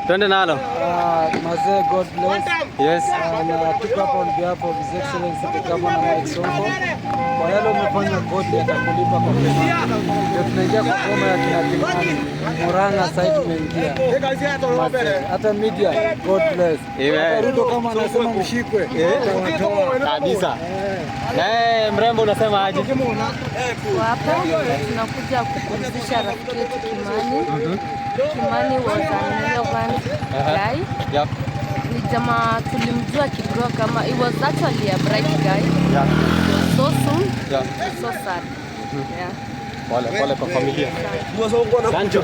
Twende nalo. Mazee, God bless. Yes. Na tuko hapa on behalf of His Excellency the Governor Mike Sonko. Kwa yale umefanya, God atakulipa kwa pema. Ndio tunaingia kwa boma ya kina Kimani. Murang'a sasa tumeingia. Mazee, hata media, God bless. Amen. Hata Ruto kama anasema mshikwe, tutawatoa. Kabisa. Eh, mrembo, unasema aje? Tuko hapa tunakuja kupumzisha rafiki yetu Kimani. Kimani was an relevant guy. Ni jamaa tulimjua kigrow kama he was actually a bright guy. So soon, so sad. Yeah. Pole pole kwa familia. Sancho.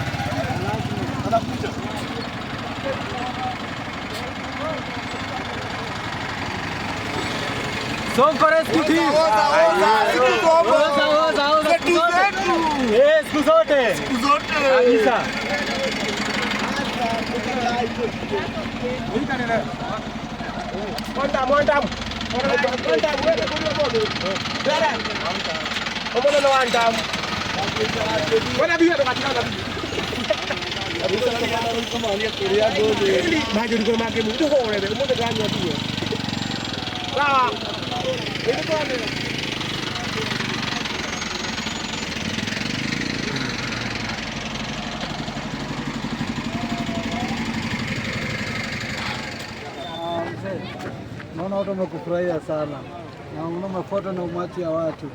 Sonko Rescue Team. Oza, oza, oza, siku zote. Eh, siku zote. Kabisa. Ah, mzee, naona watu wamekufurahia sana na unaona umefuatwa na umati ya watu,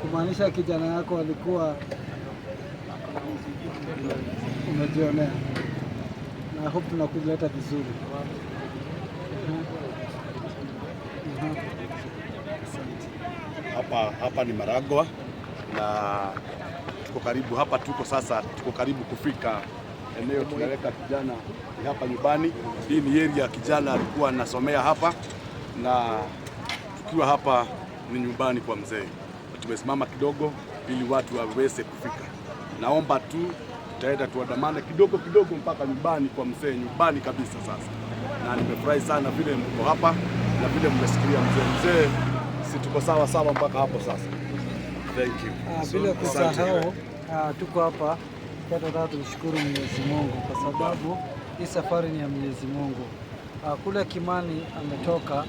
kumaanisha kijana yako alikuwa umejionea, na I hope tunakuleta vizuri. Asante. Hapa ni Maragua na tuko karibu hapa, tuko sasa, tuko karibu kufika eneo tunaweka kijana ni hapa nyumbani. Hii ni area kijana alikuwa anasomea hapa, na tukiwa hapa ni nyumbani kwa mzee. Tumesimama kidogo ili watu waweze kufika. Naomba tu tutaenda tuandamane kidogo kidogo mpaka nyumbani kwa mzee, nyumbani kabisa sasa. Na nimefurahi sana vile mko hapa na vile mmesikilia mzee. Mzee, si tuko sawa sawa mpaka hapo sasa. Thank you. Ah, bila kusahau, tuko hapa pia tunataka tumshukuru Mwenyezi Mungu kwa sababu hii safari ni ya Mwenyezi Mungu. Kule Kimani ametoka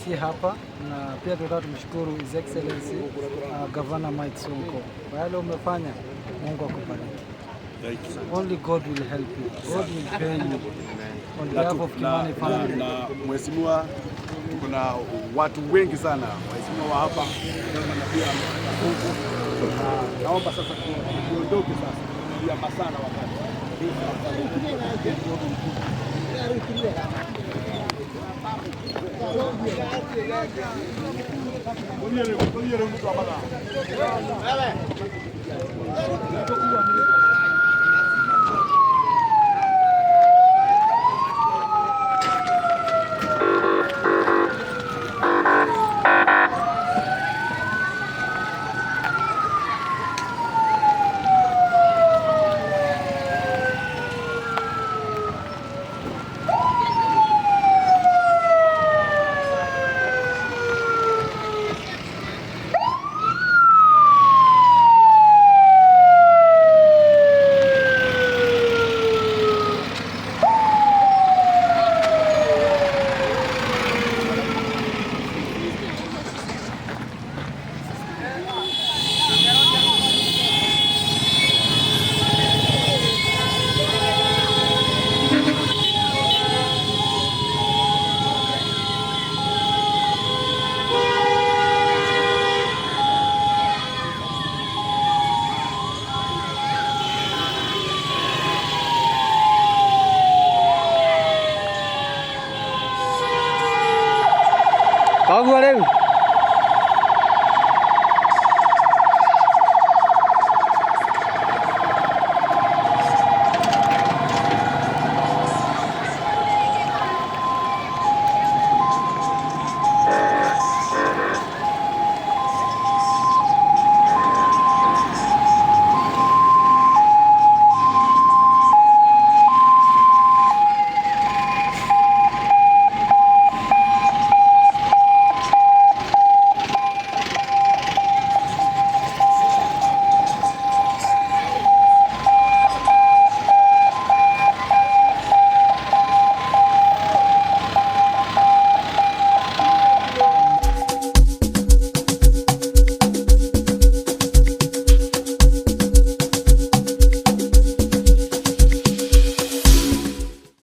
si hapa, na pia tunataka tumshukuru His Excellency Governor Mike Sonko kwa yale umefanya. Mungu akubariki. Thank you. Only God will help you. God will pay you. On Na, behalf of Kimani family. na mheshimiwa, kuna watu wengi sana waheshimiwa wa hapa na pia huku. Na naomba sasa tuondoke sasa, ya masana wakati. Koguo rĩu.